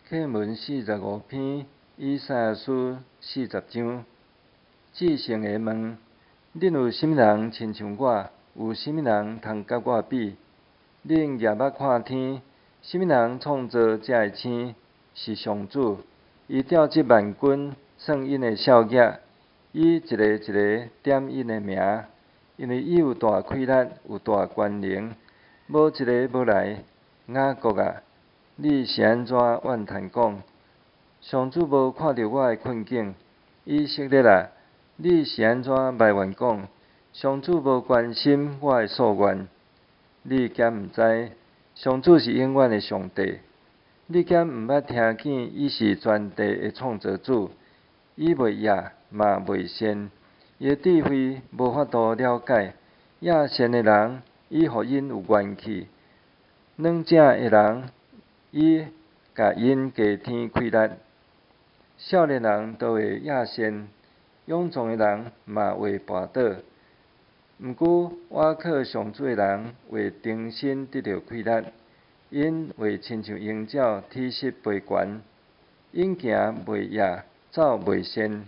課文45篇，以賽亞書40章。至聖的問：恁有啥物人親像我？有啥物人通佮我比？恁舉目看天，啥物人創造這个星？是上主，伊調集萬軍，算𪜶的數額，伊一个一个點𪜶的名。因為伊有大氣力，有大權能，無一个無來。雅各啊，你是按怎怨嘆講：上主無看著我的困境。以色列啊，你是按怎埋怨講：上主無關心我的訴願？你敢毋知，上主是永遠的上帝？你敢毋捌聽見伊是全地的創造主？伊袂野嘛袂善，伊的智慧無法度了解。野善的人，伊予𪜶有元氣；軟正的人，伊共𪜶加添氣力。少年人都會野善，勇壯的人嘛會跋倒。毋過，倚靠上主的人會重新得著氣力，𪜶會親像鷹鳥體質飛懸，𪜶行袂野，走袂善。